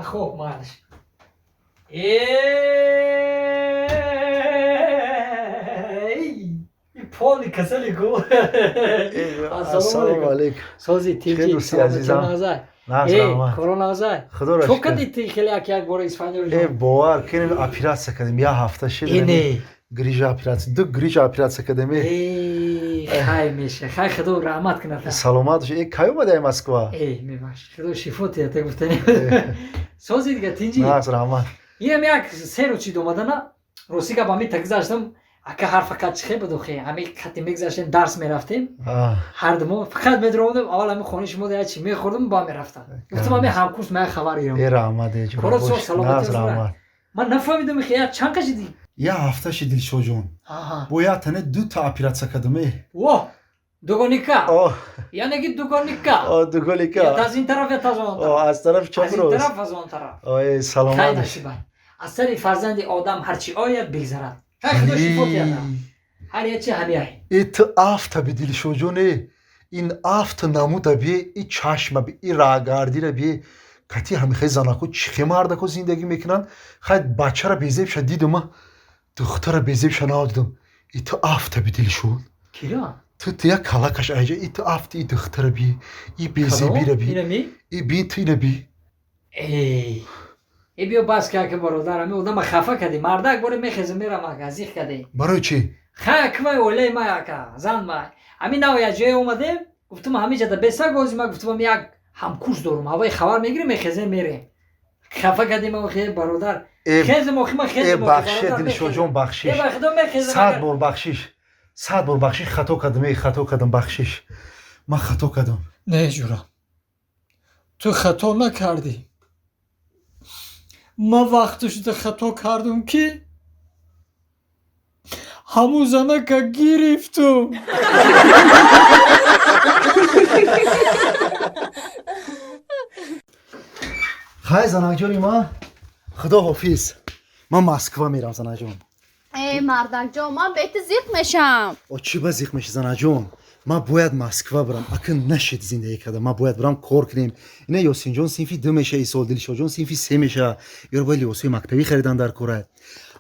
Хоб майлаш. Поли касали ку. Ассалому алайкум. Сози тинҷи, азизам. Короназай. Худоро шукр. Чо кади ти хеле як як бор Испаниё? Э, бовар кунем, оператсия кардем, як ҳафта шид. Ине. Грижа оператсия, ду грижа оператсия кардем. Э, хай меша. Хай, Худо раҳмат кунад. Саломат бош. Э, кай омадаи Москва? Э, мебахш. Худо шифо диҳад, гуфтани. Сози дига, тинҷи. Нағз, раҳмат. Инам як се рӯз шид омадана. Рости гап, ҳами тагзаштам. Ака, ҳар фақат чихе буду хе, ҳами хати мегзаштем, дарс мерафтем. Ҳар думо фақат медуромадем, аввал ҳами хонаи шумо як чи мехӯрдам, ба мерафтам. Гуфтам, ҳами ҳамкурс мая хабар гирам. Э, раҳмат, э, ҷура. Саломат, раҳмат. Ман нафаҳмидам, хе, як чанд қашиди? Як ҳафта шид, Дилшоҷон. Бо як тане дута оператсия кардам, э. Во! Дугоника. Яъне ки дугоника. О, дугоника. Я аз ин тараф, я аз он тараф. Аз тарафи чап рост. Аз ин тараф, аз он тараф. Ой, саломат. Хай насиба. Аз сари фарзанди одам ҳарчи ояд, бигзарад. Хай, Худо шифо диҳад. Ҳар ячи ҳамияй. Э, ту афта би, Дилшоҷон, э. Ин афта намуда би, и чашма би, и раҳгардира би. Кати ҳамихе занако чихе мардако зиндагӣ мекунанд. Хай, бачара безебша дидума, духтара безебша надидам. И ту афта би, Дилшод. Кира? Ту як калакаш айҷа, и ту афти, и духтара би, и безебира би. И би, ту ина би. Эй! Э, биё, бас ка, ки бародар, ами одама хафа кардӣ. Мардак боре мехезем, мерам, ака, зиқ кардӣ. Барои чӣ? Хай, квай оилаи май, ака, зан май. Ами нав як ҷое омадем, гуфтум, ҳамиҷада беса гози ма, гуфтум, як ҳамкурс дорум, ҳавои хабар мегирем, мехезем, мерем. Хафа кардем, охи, бародар. Хезем, охи, ма хезем. Бахшиш, Дилшоҷон, бахшиш. Сад бор бахшиш. Сад бор бахшиш, хато кардам, э, хато кардам, бахшиш. Ман хато кардам. Не, ҷура. Ту хато накардӣ. Ман вақте шуда хато кардум, ки ҳамун занака гирифтум. Хай, занакҷони ман, худо ҳофиз. Ман Москва мерам, занаҷон. Э, мардакҷон, ман бети зиқ мешам. О, чӣ ба зиқ меши, занаҷон? Ман бояд Москва бирам, ака, нашед зиндагӣ карда. Ман бояд бирам, кор кунем. Ина Ёсинҷон синфи ду меша исол, Дилшоҷон синфи се меша. Ёро бояд либосҳои мактабӣ харидан дар кора,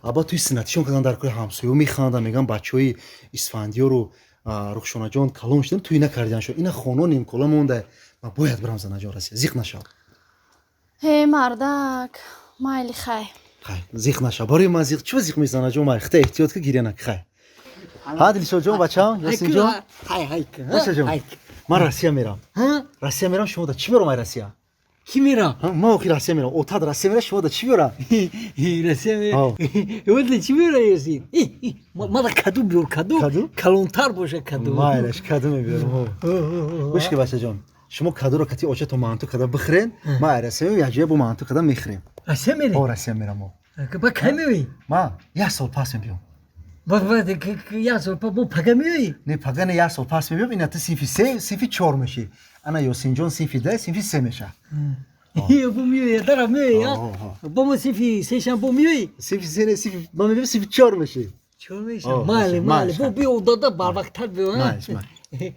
аба туи синнатишон кардан дар кора. Ҳамсоё механданд, мегӯянд, бачаҳои Исфандиёру Рухшонаҷон калон шудан, туй накарданшо, ина хоно нимкола монда. Ман бояд бирам, занаҷон, Россия. Зиқ нашав. Э, мардак, майли, хай. Хай, зиқ нашав. Барои ман зиқ чӣ зиқ меши, занаҷон? Май, хита эҳтиёт ка, гиря нак. Хай, ҳа, Дилшодҷон, бачаам, Ёсинҷон, бачаҷон, ман Россия мерам, Россия мерам. Шумо да чӣ мерам ай Россия? Кӣ мерам? Ман охи Россия мерам, отад Россия мера, шумо да чӣ биёрам? Россия мера, чӣ биёра, Ёсин? Мада каду биёр, каду калонтар боша, каду. Майлаш, каду мебиёрам. Гӯш ки, бачаҷон, шумо кадуро кати очато манту када бихӯрен, ман ай Россия меям, якҷоя бо манту када мехӯрем. Россия мерӣ? О, Россия мерам. Ба кай меоӣ? Ман як сол пас мебиём. Як сол пас? Бо пага меоӣ? Не, пага не, як сол пас мебиём. Ина ту синфи се, синфи чор мешӣ, ана Ёсинҷон синфи ду, синфи се меша. Бо меоӣ, дара меоӣ, бо мо синфи сешам бо меоӣ? Синфи се не, синфи ман мебиём, синфи чор мешӣ. Чор меша, майли, майли, бо биё, дада, барвақттар биё.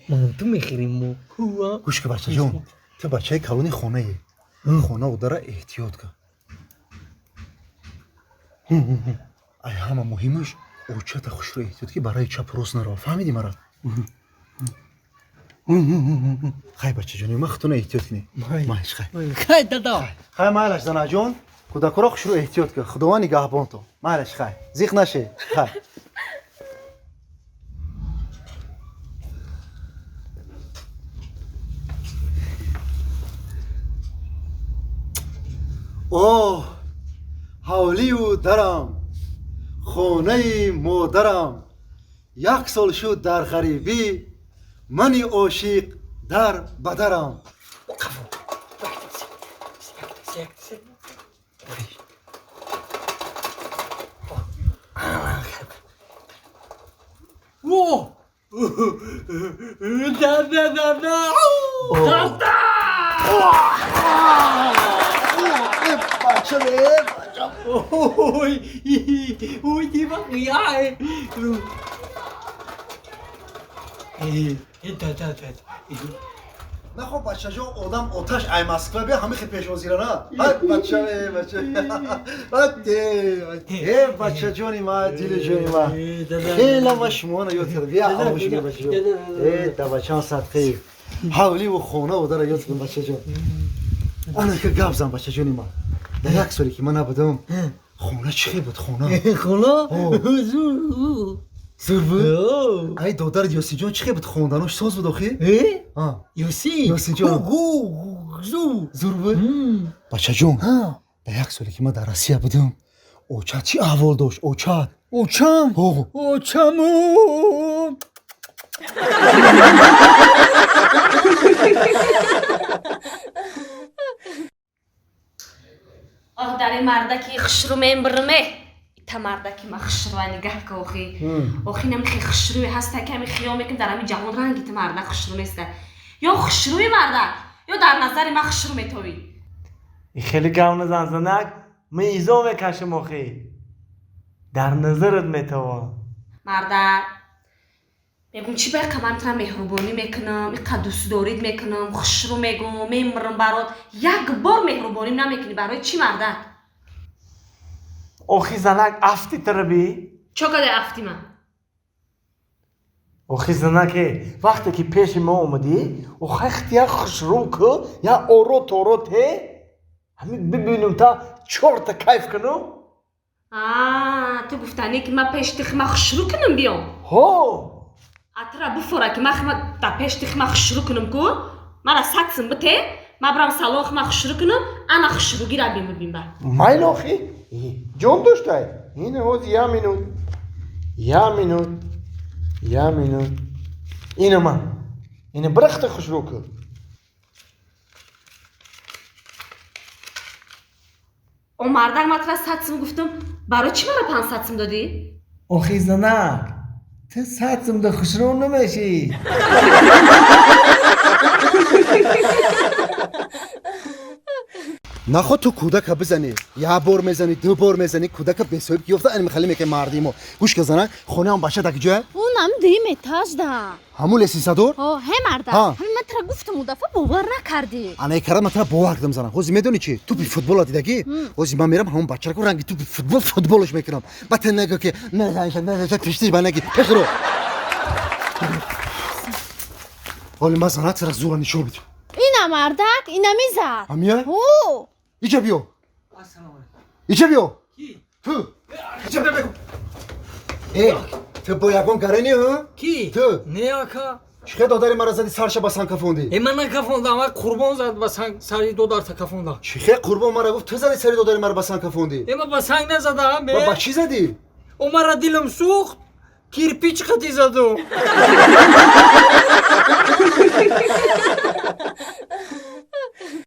Манту мехӯрем мо. Гӯш ки, бачаҷон, ту бачаи калони хонаӣ, хона дара эҳтиёт кун. Ай ҳама муҳимаш, очата хушро эҳтиёт ки, барои чап рост нарав, фаҳмидӣ мара? Хай, бачаҷони ман, худтона эҳтиёт кунӣ. Майлиш, хай. Хай, дада. Хай, майлаш, занаҷон, кӯдакоро хушро эҳтиёт кун. Худованд нигаҳбонто. Майлаш, хай, зиқ наше, хай. Оҳ, ҳавлию дарам, хонаи модарам, як сол шуд дар ғарибӣ, мани ошиқ дар бадарам. Во! Да, да, да, да! Да, да! Бача, бача! Ой, ой, дивак, я. Да, да, да. Нахо бачаҷон, одам оташ ай Москва бия, ҳамихи пешвозира на. Ай бача, э бача. Э бачаҷони ма, дили ҷони ма. Хеле ма шуморо ёд кардам. Бия оғӯш бия бачаҷон. Э да бачаам садқи. Ҳавливу хона одара ёд кардам бачаҷон. Ана ка гап зан бачаҷони ма. Дар як соле ки ман набудам, хона чӣ хел буд хона? Хона? Зур буд? Ай додар Ёсинҷон чӣ хел буд хонданош соз буд охи? Э? А. Ёсин? Ёсинҷон. Зур. Зур буд? Бачаҷон, дар як соле ки ман дар Россия будам, очат чӣ аҳвол дошт? Очат. Очам? Ҳо. Очаму. Оҳ, дар ин мардаки хушрӯ мембирме. Ита мардаки ма хушрӯа нигаҳ ка охи. Охи намихи хушрӯе ҳаста ки ҳами хиёл мекунем дар ҳами ҷаҳон ранги та мардак хушрӯ неста. Ё хушрӯи мардак, ё дар назари ма хушрӯ метовӣ. Хеле гап назан занак, ман изо мекашам охи. Дар назарат метавон. Мардак, мегум чӣ ба иқа ман тра меҳрубонӣ мекунам, иқа дӯстдорид мекунам, хушрӯ мегум, мемирам барот. Як бор меҳрубонӣ намекунӣ барои чӣ мардак? Охи занак афти тара би? Чо кадай афти ман? Охи занаке, вақте ки пеши мо омадӣ, охай хти як хушрӯ ку, як орот орот е, ҳамин бибинум та чорта кайф кунум. А, ту гуфтанӣ ки ман пеши тихи ма хушрӯ кунам биём? Ҳо. А тура буфора ки ман хима дар пеши тихи ма хушрӯ кунам ку, мара сад сум бите, ман бирам салон хима хушрӯ кунам, ана хушрӯгира бим бибин ба. Майл охи, ҷон доштай. Ин ҳози я минут. Я минут. Я минут. Ина ман. Ина бирахта хушрӯ ку. О мардак, ман тура 100 сум гуфтам, барои чӣ мара 500 сум додӣ? Охи занак, ту 100 сум да хушрӯ намешӣ. Нахо ту кӯдака бизанӣ, як бор мезанӣ, ду бор мезанӣ, кӯдака бесоҳиб ки ёфта, ани михали мекунӣ марди мо. Гӯш ка занак, хонаам бача дар куҷоя? Унам дуюм этажда. Ҳамун лесисадор? Ҳо, ҳе мардак. Ҳа. Ҳамин ман тура гуфтам, у дафъа бовар накардӣ. Ана кара ман тура бовар кардам занак. Ҳозир медонӣ чӣ? Тӯпи футбола дидагӣ? Ҳозир ман мерам ҳамун бачаро ку ранги тӯпи футбол футболш мекунам. Ба ту нагӯ ки на пештиш ба наги. Пешро. Ҳоли ман занак тура зура нишон бидам. Ина мардак, ина мизад. Ҳамия? Ҳо. Иҷа биё. Ассалому алайкум. Иҷа биё. Ки? Ту. Иҷа биё бегу. Э, ту бо ягон гарени, ҳа? Ки? Ту. Не ака. Чӣ хел додари мара зади сарша ба санг кафондӣ? Э, ман накафондам, ай Қурбон зад ба санг сари додарта кафонда. Чӣ хел Қурбон мара гуфт, ту зади сари додари мара ба санг кафондӣ? Э, ман ба санг назадам, э. Ба ба чӣ задӣ? О, мара дилам сӯхт, кирпич қатӣ задум.